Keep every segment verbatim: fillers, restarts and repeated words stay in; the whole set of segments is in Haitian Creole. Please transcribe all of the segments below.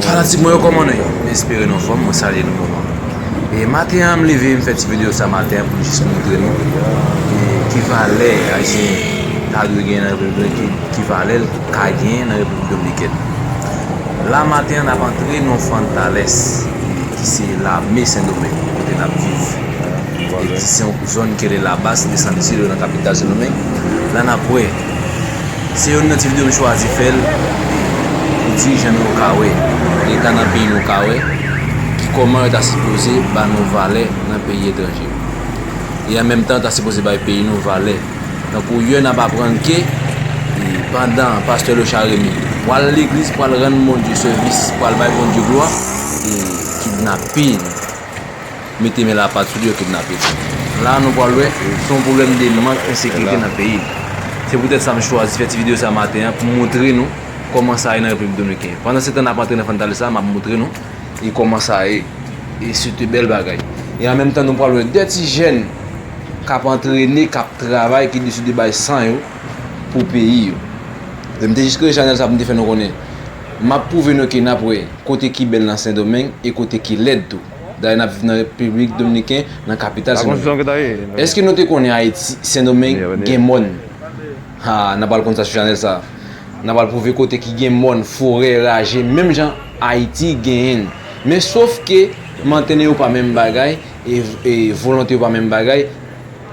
Fanatik mwen yo, kòman nou ye? M espere nou anfòm, mwen salye nou moman. E maten an, m leve, m fè ti videyo sa maten an pou m jis montre nou e ki valè Ayisyen ta dwe genyen nan Repiblik Dominikèn, ki, ki valè l ka genyen nan Repiblik Dominikèn. La maten an, n ap antre nan Fontales, ki se lame Sendomeng, kote n ap viv. E ki se yon zòn ki rele Labas, desann isit, nan kapital Sendomeng. La n ap wè. Se youn nan ti videyo m chwazi fè l pou dirijan nou yo ka wè, Leta nan peyi nou ka wè, ki kòman yo ta sipoze ba nou valè nan peyi etranje. E an menm tan, yo ta sipoze bay peyi nou valè. Tankou yè n ap aprann ke, e, pandan pastè Lochard Remy pral legliz, pral rann Bondye sèvis, pral bay Bondye glwa, e, kidnapin, mete men lapat sou li, yo kidnape l. La, nou pral wè, se yon pwoblèm de mank ensekirite nan peyi. Se poutèt sa m chwazi fè ti videyo sa maten an pou montre nou kòman sa ye nan Repiblik Dominikèn. Pandan se tan, n ap antre nan Fontales la, m ap montre nou e kòman sa ye. E se te bèl bagay. E an menm tan, nou pral wè de ti jèn k ap antrene, k ap travay, ki deside bay san yo pou peyi yo. E m te jis kreye chanèl sa pou m te fè nou konnen. M ap pwouve nou ke n ap wè kote ki bèl nan Sendomeng e kote ki lèd tou. Dayè, n ap viv nan Repiblik Dominikèn, nan kapital Sendomeng. Èske nou te konnen Ayiti, Sendomeng, gen mòn? Ha, n ap pral konn sa sou chanèl sa. N ap pral pwouve kote ki gen mòn, forè, raje, menm jan Ayiti genyen l. Men sof ke mantèn yo pa menm bagay, e, e volonte yo pa menm bagay.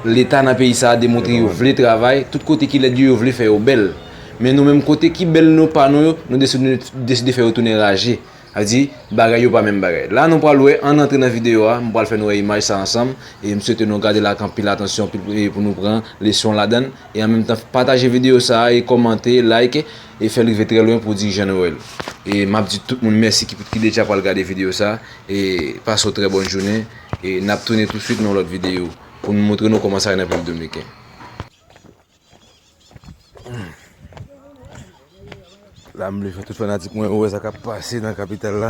Leta nan peyi sa a demontre yo vle travay. Tout kote ki lèd yo, yo vle fè yo bèl. Men nou menm, kote ki bèl nou pa nou yo, nou deside, deside fè yo tounen raje. Sa vle di, bagay yo pa menm bagay. La, nou pral wè, ann antre nan videyo a, m pral fè nou wè imaj sa ansanm, e m swete nou gade l ak anpil atansyon, anpil, e pou nou pran leson ladan l, e an menm tan, pataje videyo sa a, e kòmante, like, e fè l rive trè lwen pou dirijan nou wè l. E m ap di tout moun mèsi ki, ki deja pral gade videyo sa a, e pase yon trè bòn jounen, e n ap tounen tousuit nan yon lòt videyo pou nou montre nou kòman sa ye nan Repiblik Dominikèn. La, m vle fè tout fanatik mwen wè sa k ap pase nan kapital la.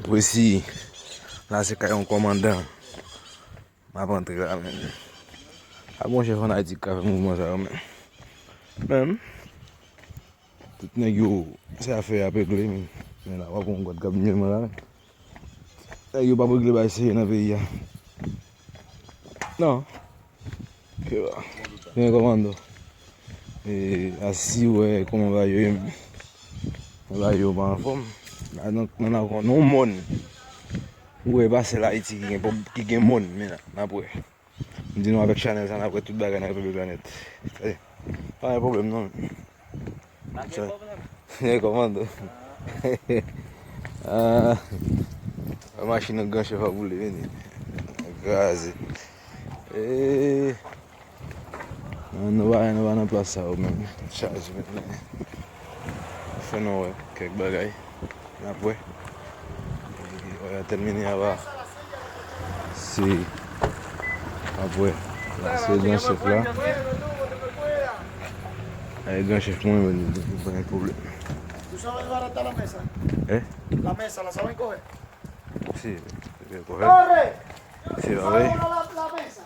Presi, la se kay yon kòmandan. M ap antre la, men. A bon chèf an Ayiti k ka fè mouvman sa yo, men. Men, tout nèg yo, se afè y ap regle, men. Men la, w ap wè yon gòd k ap vin jwenn mwen la, men. Nèg yo p ap regle bagay serye nan peyi a. Non. Ke va. Gen kòmando. E, a si w wè kòman bagay yo ye, bagay yo pa anfòm. La, nan, nan, nan, nan yon mòn. Ou wè, e pa sèl Ayiti ki gen pwob-, ki gen mòn, men n ap wè. M di nou avèk chanèl sa, n ap wè tout bagay nan Repiblik la nèt. Tande. Pa gen pwoblèm non. Pa gen pwoblèm. Gen kòmando. Ah. Machin nan gran chèf ap boule, vini. Kraze. Eh. Nou pa, nou pa nan plas sa yo menm. Chaje menm. Fè nou wè kèk bagay. N ap wè. E, wè, tèmine ava. Se, ap wè. La, se gran chèf la. E, gran chèf mwen, mwen, mwen, pa gen pwoblèm. Tú sabes barata la mesa. Eh? La mesa, ¿la saben coger? Sí, coger. ¡Corre! Sí, va a ver. ¿Tú sabes doblar la, la mesa?